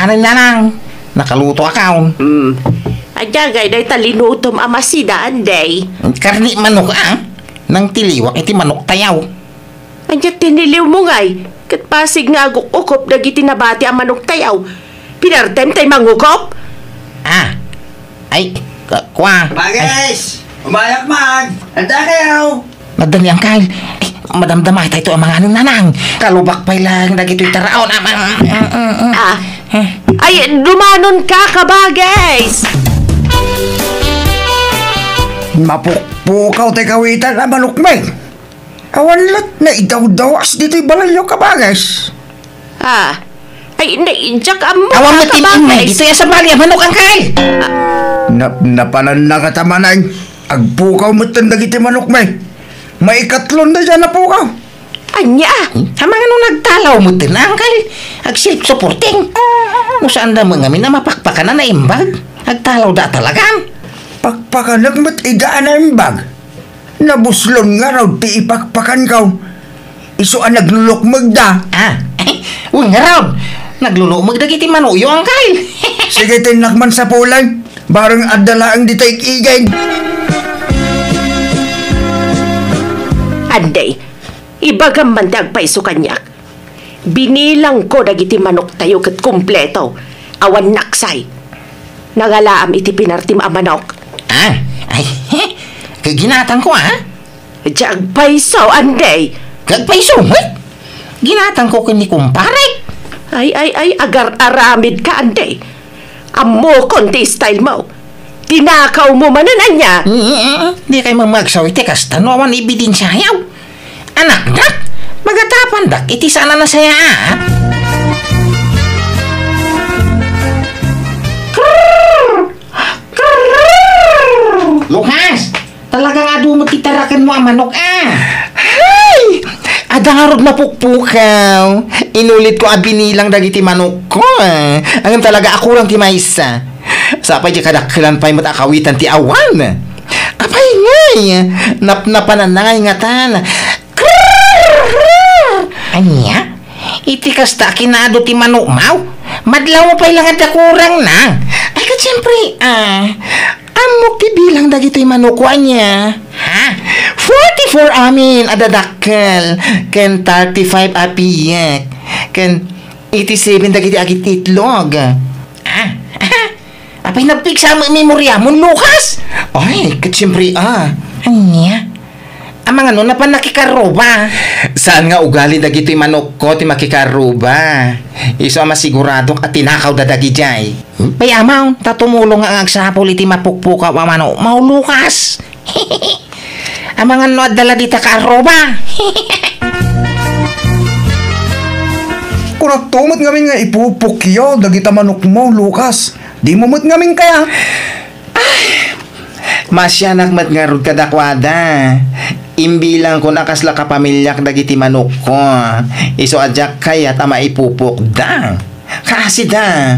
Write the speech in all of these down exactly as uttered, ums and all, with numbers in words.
Anay, nanang, nakaluto akon. Hmm. Ania ngay dayta linutom a masida, Anday? Karne manok, a. Nangtiliwak iti manok tayaw. Ania tiniliwmo ngay? Ket basig nga aguk-ukop dagiti nabati a manok tayaw. Pinartem tay mangukop? A. Ay, ka-, kua. Bagay! Umayak man! Handa kayo! Madali, Angkal. Ay, madamdama tayo to ang mga nanang. Kalubak pay lang dagitoy taraon. Ah, ah, ah, ah. Ah, ay, dumanon ka, kabagis! Mapukpukaw tay kawitan a manok mi. Awan lat na idawdawas ditoy balayyo, kabagis. Ah, ay, na, diak ammo, awan nga kabagis. Ditoy a sabali a manok, Angkal. Ah. Nap-, napanan na katamanay. Agpukaw metten dagiti manok mi. Maikatlon da diay napukaw. Ania? Hmm? Amangan no nagtalaw metten, Angkal. Ag-self-supporting. No saan da ngamin a mapakpakan a naimbag? Agtalaw da talagan. Pakpakanek met ida a naimbag. Nabuslon ngarud ti ipakpakanko. Isu a naglulukmeg da. Ah, wen ngarud. Naglulukmeg dagiti manokyo, Angkal. Sige, tennak man sapulan. Bareng adda laeng dita ig-igid. Anday, ibagam man ti agpayso kaniak. Binilangko dagiti manoktayo ket kompleto, awan naksay. Nangalaam iti pinartim a manok. Ah, ay, he, ginatangko, a? Diay agpayso, Anday. Agpayso met? Ginatangko ken ni kumparek. Ay, ay, ay, agar-aramidka, Anday. Ammokon ti style mo. Tinakawmo manen, ania? Mm, mm, mm. Dikay mamagsaw iti kasta no awan ebidensiayo. Anakdak, magatapandak iti saan a nasayaat. Lucas, talaga nga adu met ti tarakenmo a manok, a. Hay! Adda ngarud napukpukaw. Inulitko a binilang dagiti manokko, a. Ngem talaga a kurang ti maysa. Sapay diay kadakkelan pay met a kawitan ti awan. Apay ngay? Napnapananna ngay ngatan. Ania? Iti kasta a kinaadu ti manokmo? Madlawmo pay la nga adda kurangna. Ay, ket siempre, a, ammok ti bilang dagitoy manokko, ania? Ha? Forty-four amin a dadakkel, ken thirty-five a piek, ken eighty-seven dagiti agit-itlog. A? Apay, nagpigsa met memoriamon, Lucas? Ay, ket siempre, a. Ania? Amangan no napan nakikarruba? Saan nga ugali dagitoy manokko ti makikarruba. Isu a masiguradok a tinakawda dagidiay. Pay, amaw, ta tumulong nga agsapul iti mapukpukaw a manokmo, Lucas. Amangan no adda la dita kaarruba. Kunakto met ngamin nga ipupukyo dagita manokmo, Lucas. Dimo met ngamin kaya? Ay, masianak met ngarud kadakuada. Imbilangkon a kasla kapamiliak dagiti manokko. Isu a diak kayat a maipupokda. Kaasida,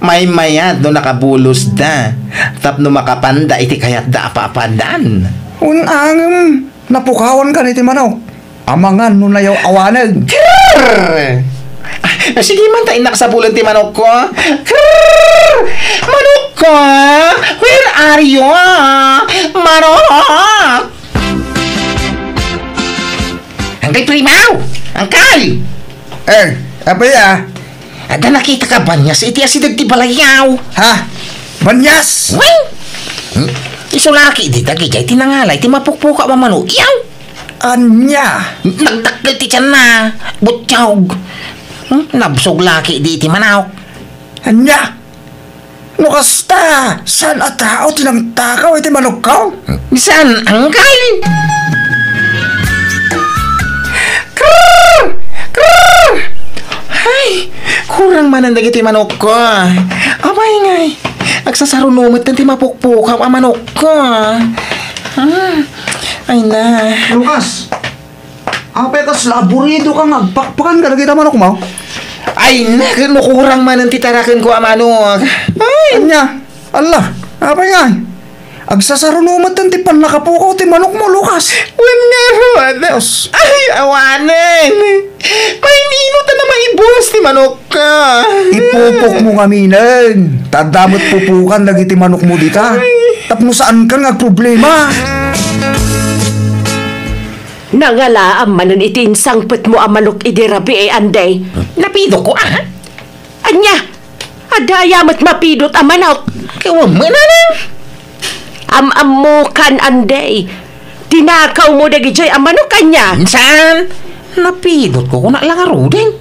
maymayat no nakabulosda, tapno makapanda iti kayatda a papadan. Wen, ngem napukawankan iti manok. Amangan no nayaw-awaneg. Grrr! Ah, sige man, ta innak sapulen ti manokko. Grrr! Manokko! Where are you? Manok! Angkay Primaw! Angkay! Eh, apay a? Adda nakitaka a banias iti asideg ti balayyo. Ha? Banias? Wen! Hmm? Isu la ketdi dagidiay ti nangalay ti mapukpukaw a manokyo. Ania? Nagdakkel ti tianna. Butiog. Hmm? Nabsog la ketdi iti manok. Ania? No kasta, saan a tao ti nangtakaw iti manokko? Saan, angkay? Krrr! Krrr! Ay, kurang manen dagiti manokko. Apay ngay, agsasaruno met ti mapukpukaw a manokko. Hmm, ay na. Lucas, apay kasla aburidoka nga agpakpakan kadagita manokmo? Ay, na, no kurang manen ti tarakenko a manok. Ay! Ania? Alla, apay ngay? Agsasaruno met ti pannakapukaw ti manokmo, Lucas. Wen ngarud. Sus. Ay, awanen. Mainino ta na maibus ti manokka? Ipupokmo ngaminen. Ta adda met pupukan dagiti manokmo dita. Ay. Tapno saankan nga agproblema. Nangalaam manen iti insangpetmo a manok idi rabii, Andy. Napidokko, a? Ania? Adda aya met mapidot a manok? Kawan man, anang? Am-ammokan, Andy. Tinakawmo dagidiay a manok, ania? Saan? Napidotko, kuna la ngaruden.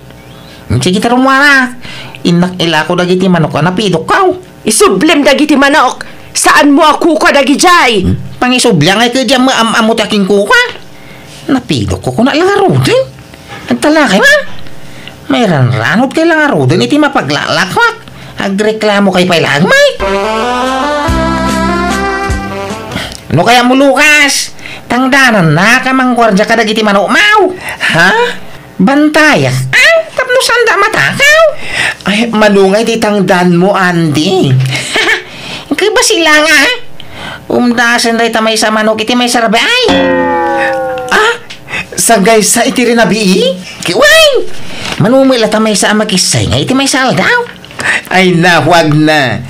Sige, ta rummuar. Innak ilako dagiti manok a napidokko. Isublem dagiti manok. Saanmo a kukua dagidiay? Pangisubli ngay kadi a maam-ammo ti akinkukua. Napidokko, kuna la ngaruden. Agtalakay man. Mairanranod kay la ngaruden iti mapaglalakwak. Agreklamo kay pay la agmay. No kayatmo, Lucas, tangdanannaka a mangguardia kadagiti manokmo. Ha? Bantayak, a? Tapno saanda a matakaw? Ay, mano ngay ti tangdanmo, Andy? Kay basi la nga, a? Umdasen dayta maysa a manok iti maysa a rabii, ay. A? Sagaysa iti rinabii? Ket wen, mano met la ta maysa a makisay nga iti maysa a aldaw. Ay, nahuagna.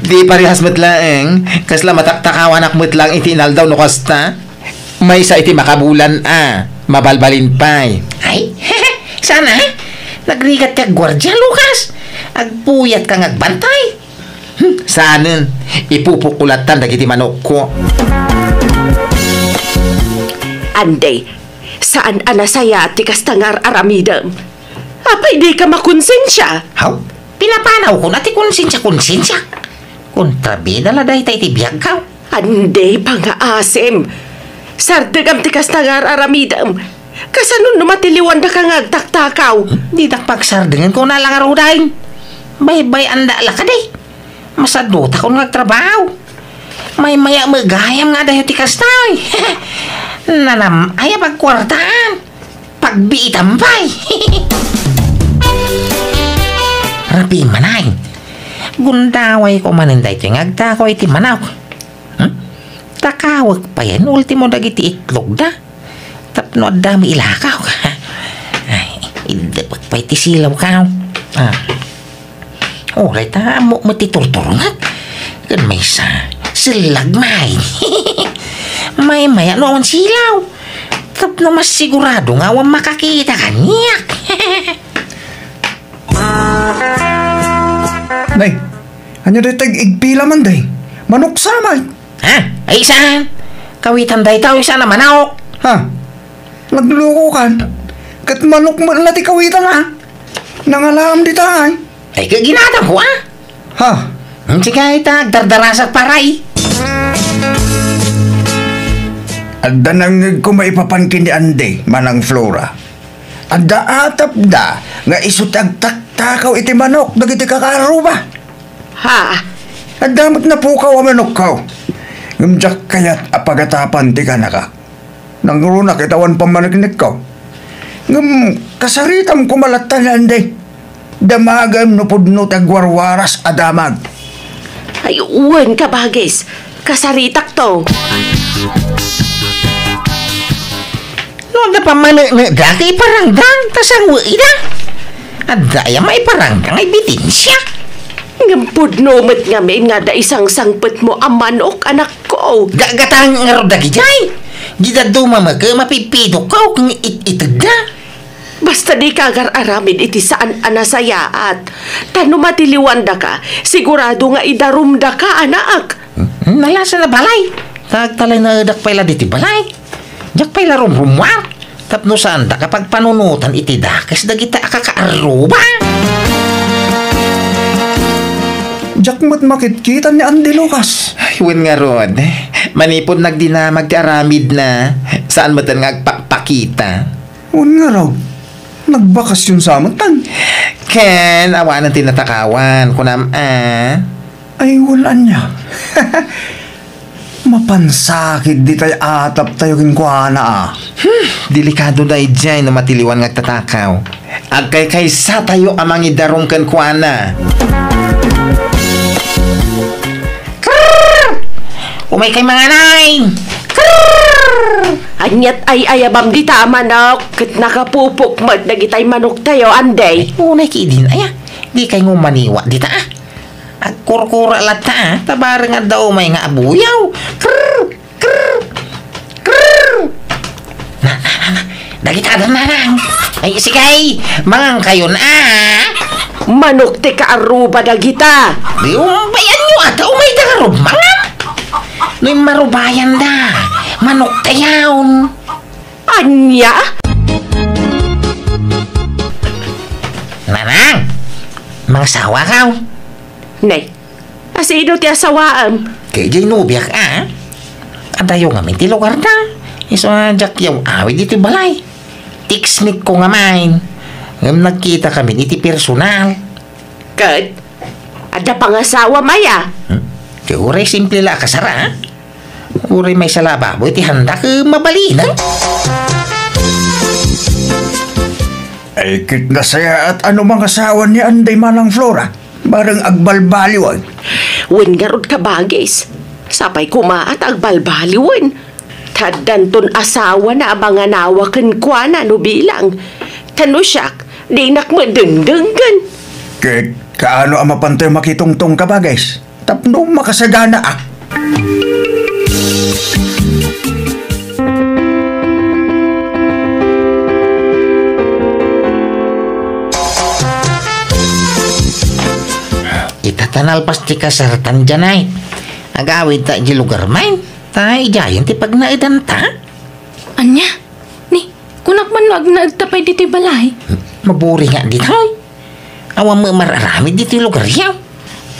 Di parehas met laeng, kasla mataktakawanak met laeng iti inaldaw no kasta. Maysa iti makabulan a, mabalbalin pay. Ay, saan a? Nagrigat ti agguardia, Lucas. Agpuyatka nga agbantay. Hmm, saanen, ipupokko lattan dagiti manokko. Andy, saan a nasayaat ti kasta nga ar-aramidem. Apay dika makonsensia? Haw? Pinapanawkon a ti konsensia, konsensia. Kontrabida la dayta iti biagko. Andy, pangaasim. Sardengam ti kasta nga ar-aramidem. Kasano no matiliwandaka nga agtaktakaw? Didak pagsardengen, kuna la ngaruden. Baybay-anda la kadi. Masadutakon nga agtrabaho. Maymay-am gayam nga adayo ti kasta, oy. Nanam-ay a pagkuartaan. Pagbiitam pay. Rabii manen. Gundawayko manen daytoy nga agtakaw iti manok. Hmm? Takawek pay, a, ultimo dagiti itlogda. Tapno adda met ilakaw. Ay, iddepek pay ti silawko. A. Uray ta ammok met ti turturongak. Ken maysa, sellag met. Maymay-am no awan silaw. Tapno masigurado nga awan makakita kaniak. Nay, ania dayta ig-igpilam, Andy? Manok sa met. Ha? Ay, saan? Kawitan dayta, saan a manok? Ha? Naglukokan. Ket manok met la ti kawitan, a? Nangalaam dita, ay. Ay, ket ginatangko, a? Ha? Hmm, sige, ta agdardarasak pay. Adda nangngegko maipapan ken ni Andy, Manang Flora. Adda atapda nga isu ti agtaktakaw iti manok dagiti kakaarruba. Ha? Adda met napukaw a manokko. Ngem diak kayat a pagatapan ti kanakak. Nangruna ket awan pammaneknekko. Ngem kasaritam koma latta ni Andy. Damagem no pudno ti agwarwaras a damag. Ay, wen, kabagis. Kasaritakto. No adda pammaneknekda, iparangdang, ta sango ida. Adda aya maiparangdang a ebidensya? Ngem pudno met ngamin nga adda isangsangpetmo a manok, anakko. Gagatang ngarud dagidiay. Di dadduma met, mapipidokko ken it-itedda. Basta dika agar-aramid iti saan a nasayaat, ta no matiliwandaka, sigurado nga idarumdaka, anak. Hmm, nalasa na balay. Tagtalay na edak pay la diti balay. Diak pay la rumrumuar. Tapno saandaka pagpanunotan iti dakes dagita a kakaarruba. Diak met makitkitan ni Andy, Lucas. Ay, wen ngarud. Manipud nagdinamag ti aramidna, saan met nga agpakpakita. Wen ngarud. Nagbakasyon sa met tan. Ken, awanen ti natakawan, kunam, a? Ay, wen ania. Mapansakit ditay ataptayo kenkuana, a. Hmm, delikado daydiay no matiliwan nga agtatakaw. Agkaykaysatayo a mangidarum kenkuana. Krrr! May kay manganay! Krrrr! Aniat ay ayabam dita a manok, ket nakapupok met dagitay manoktayo, Andy. Unay ki idin, aya. Di kay ngumaniwa dita, ah. Agkurkura latta, ah. Tabareng adda umay nga abuyaw. Krrrr! Krrrr! Krrrr! Na, na, na, na. Dagita da, nanang. Ay, sige, mangan kayon, ah. Manok ti kaarruba dagita. Di umpayan nyo, ata umay da karub, mangan. No marubayan da, manok tayaon. Anya? Nanang, mangasawa kaw. Nay, asino ti asawaam? Kay jay nobiak, ah. Adayo ngamin ti lugar da. Isu a diak yaw awid iti balay. Text meet ko ngamin. Ngem nagkita kami iti personal. Ket, adda pangasawa maya? Hmm? Ti uray simple la a kasar, ah. Uray maysa la a baboy ti handak, eh, mabalin, ah. Ay, ket nasayaat a no mangasawa ni Anday, Manang Flora. Bareng agbalbaliwen. Wen ngarud, kabagis. Sapay koma ta agbalbaliwen. Ta addanton asawana a manganawa kenkuana no bilang. Ta no siak, dinak madengdenggen. Ket kaano a mapantayo makitungtong, kabagis? Tapno makasagana, ah. Ita ta nalpas ti kasartan, Janet. Agawidta idiay lugar main. Ta idiayen ti pagnaedanta. Ania? Ni, kunak man no agnaedta pay ditoy balay? Maburinga ditoy. Awan met mar-aramid ditoy lugaryo.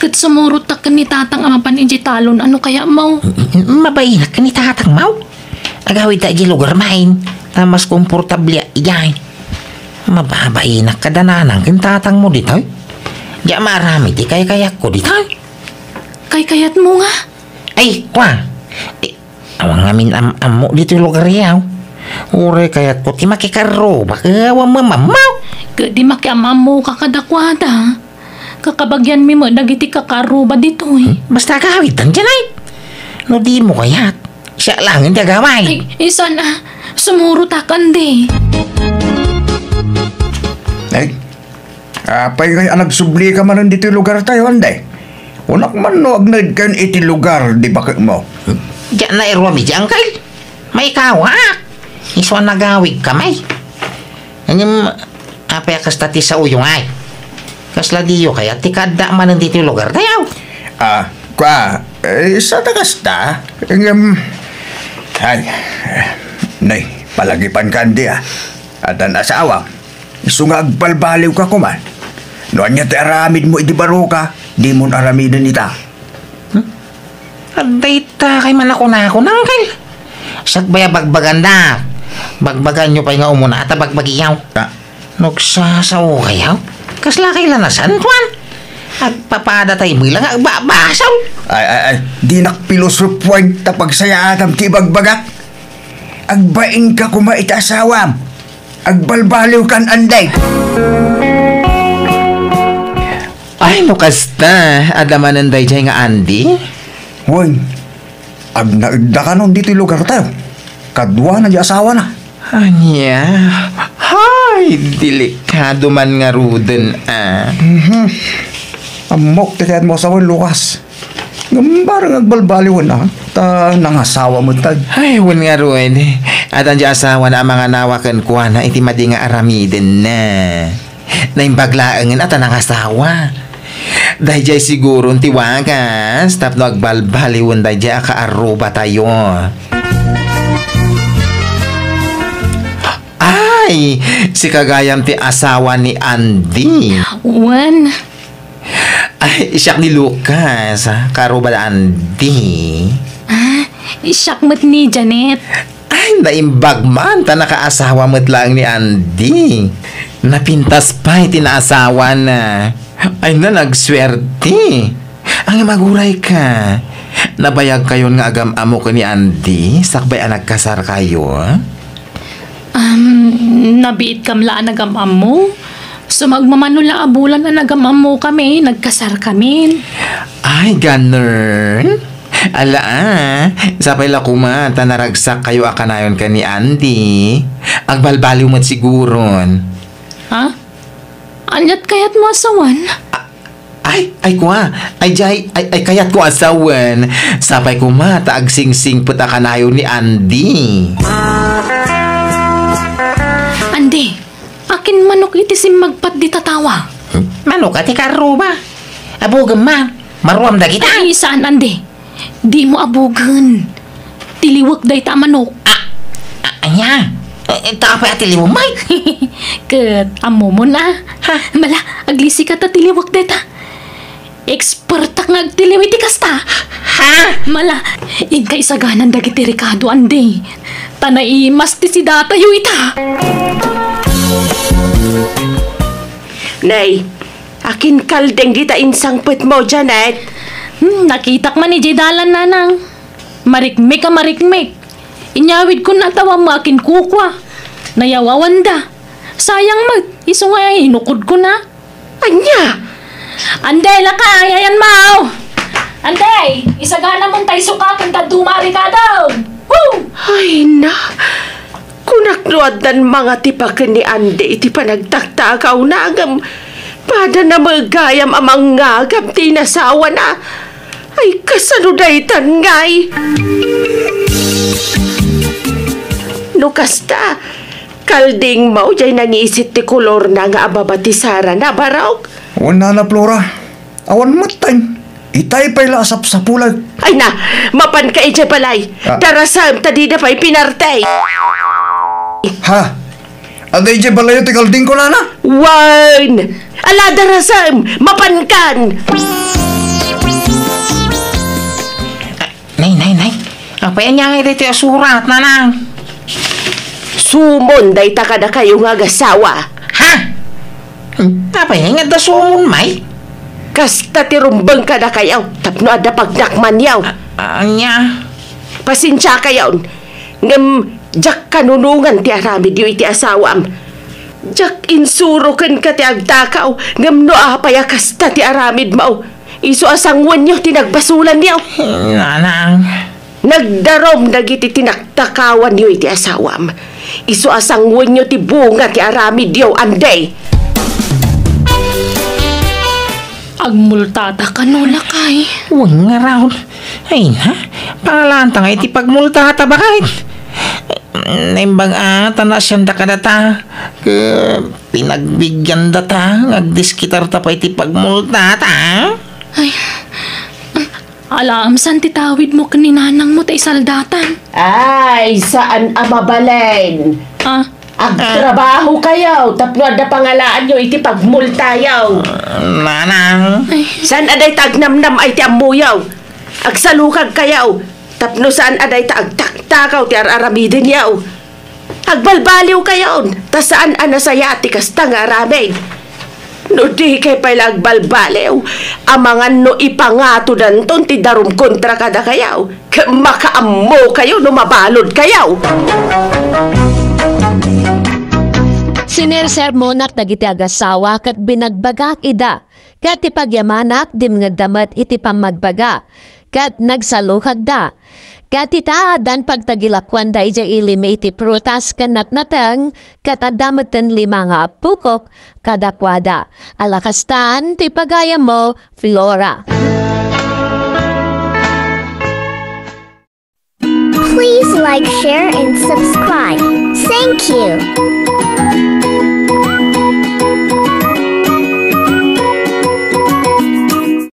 Ket sumurottak ken ni Tatang a mapan idiay talon a no kayatmo. Mabainak ken ni Tatangmo. Agawidta idiay lugar main. Ta mas komportable idiay. Mababainak kada nanang ken tatangmo ditoy. Diak maaramid ti kaykayatko ditoy. Kaykayatmo nga? Ay, kua. Eh, awan ngamin am-ammo ditoy lugaryo. Uray kayatko ti makikarruba, awan mamammaw. Ket di makiam-ammoka kadakuada. Kakabagianmi met dagiti kakaarruba ditoy. Hmm? Basta agawidtan, Janet. No dimo kayat, siak laengen ti agaway. Ay, isan a, sumurotak, Andy. Ay, apay ngay a nagsublika manen ditoy lugartayo, Andy? Kunak man no agnaedkayon iti lugar di baketmo. Diak nairuam iti, Uncle. Maikawak. Isu a nagawidkami. Ngem, apay a kasta ti saoyo ngay? Kasla diyo kayat ti kaadda manen ditoy lugartayo? Ah, kua, eh, sada kasta. Ngem, ay, nay, palagipanka, Andy, ah. Addan asawa. Isu nga agbalbaliwka koma. No ania ti aramidmo idi baroka, dimon aramiden ita. Hmm? Adda ita kay manakunakon, Uncle. Sakbay a bagbaganda. Bagbaganyo pay nga umuna ta bagbagiyo. Ah. Nagsasaokayo? Kasla kay la nasantoan? Agpapadatayo met la nga agbabasol. Ay, ay, ay. Dinak pilosopoen ta pagsayaatam ti ibagbagak. Agbainka koma iti asawam. Agbalbaliwkan, Andy. Ay, no kasta, adda manen daydiay nga Andy? Wen, agnaedda kanon ditoy lugartayo. Kaduana di asawana. Ania? Hay, delikado man ngaruden, a. Mhm. Ammok ti kayatmo a sawen, Lucas. Ngem bareng agbalbaliwen, a, ta nangasawa met tay. Ay, wen ngarud. Addan di asawana a manganawa kenkuana iti madi nga aramidenna. Naimbag laengen a ta nangasawa. Daydiay siguron ti wagas tapno agbalbaliwen daydiay a kaarrubatayo. Ay, sika gayam ti asawa ni Andy. Wen. Ay, siak ni Lucas, kaarruba da Andy. Ah, siak met ni Janet. Ay, naimbag man ta nakaasawa met laeng ni Andy. Napintas pay ti naasawana. Ay, na, nagsuerte. Ngem agurayka. Nabayagkayon nga agam-ammo ken ni Andy sakbay a nagkasarkayo? Um, nabiitkam la a nagam-ammo? Sumagmamano la a bulan a nagam-ammokami, nagkasarkamin. Ay, ganun? Ala, ah, sapay la koma ta naragsak kayo a kanayon ken ni Andy. Agbalbaliw met siguron. Ha? Ania't kayatmo a sawen? A-, ay, ay, kua. Ay, jay, ay, ay, kayatko a sawen. Sapay koma ta agsingsingpet a kanayon ni Andy. Andy, akin manok iti simmagpat dita tawa. Hmm? Manok a ti karruba. Abugem man. Maruam dagita. Ay, saan, Andy? Dimo abugen. Tiliwek dayta a manok. Ah, ah, ania? Eh, eh, ta apay a tiliwek, May? Ket ammomon a. Ha? Mala, aglisika ta tiliwek dayta. Expertak nga agtiliw iti kasta. Ha? Mala, inka isaganan dagiti rekado, Andy. Ta naimas ti sidatayo ita. Nay, akin kalding dita insangpetmo, Janet? Hmm, nakitak man idiay dalan, nanang. Marikmik a marikmik. Inyawidkon a tawammo akin kukua. Nayawawanda. Sayang met, isu nga inukodkon a. Ania? Anday, lakay, ayan mo! Anday, isaganamon tay sukaten ta duma a rekado! Woo! Ay, na. Kunak no addan mangatipaken ni Andy iti panagtaktakawna, ngem pada na met gayam a mangngagam ti inasawana. Ay, kasano daytan ngay? No kasta, kaldingmo jay nangisit ti kolorna nga ababa ti sarana, Barok? Wen, Nana Flora. Awan metten. Itay pay la a sapsapulek. Ay na, mapanka idiay balay. Ah. Darasem ta dida pay pinarte. Ha? Adda idiay balayo ti kaldingko, Nana? Wen! Ala, darasem! Mapankan! Nay, nay, nay. Apay ania ngay daytoy a surat, nanang? Sumon dayta kadakayo nga agasawa. Ha? Apay nga adda sumon, May? Kasta ti rumbeng kadakayo tapno adda pagnakmanyo. A-, ania? Pasensiakayon, ngem diak kanunongan ti aramidyo iti asawam. Diak insuro kenka ti agtakaw, ngem no apay a kasta ti aramidmo, isu a sanguenyo ti nagbasolanyo. Nanang. Nagdarum dagiti tinaktakawanyo iti asawam. Isu a sanguenyo ti bunga ti aramidyo, Andy. Agmultata kano, lakay? Wen ngarud. Ay na, pangalaanta nga iti pagmultata, baket. Naimbag a, ta naasianda kadata. Ket pinagbigandata nga agdiskitarta pay iti pagmultata. Ay, alaem saan ti tawidmo ken ni nanangmo ta isaldatan. Ay, saan a mabalin. Ah? Agtrabahokayo tapno adda pangalaanyo iti pagmultayo. Nanang. Ay. Saan a dayta agnamnam-ay ti ammoyo. Agsalukagkayo tapno saan a dayta agtaktakaw ti ar-aramidenyo. Agbalbaliwkayon, ta saan a nasayaat ti kasta nga aramid. No dikay pay la agbalbaliw, amangan no ipangatodanton ti darum kontra kadakayo, ket makaammokayo no mabaludkayo. Sinersermonak dagiti agasawa ket binagbagak ida. Ket ti pagyamanak, dimngedda met iti pammagbaga, ket nagsalukagda. Ket ita, addan pagtagilakuanda idiay ili mi iti prutas ken natnateng, ket adda metten lima nga appokok kadakuada. Ala kastan ti pagayammo, Flora. Please like, share, and subscribe. Thank you.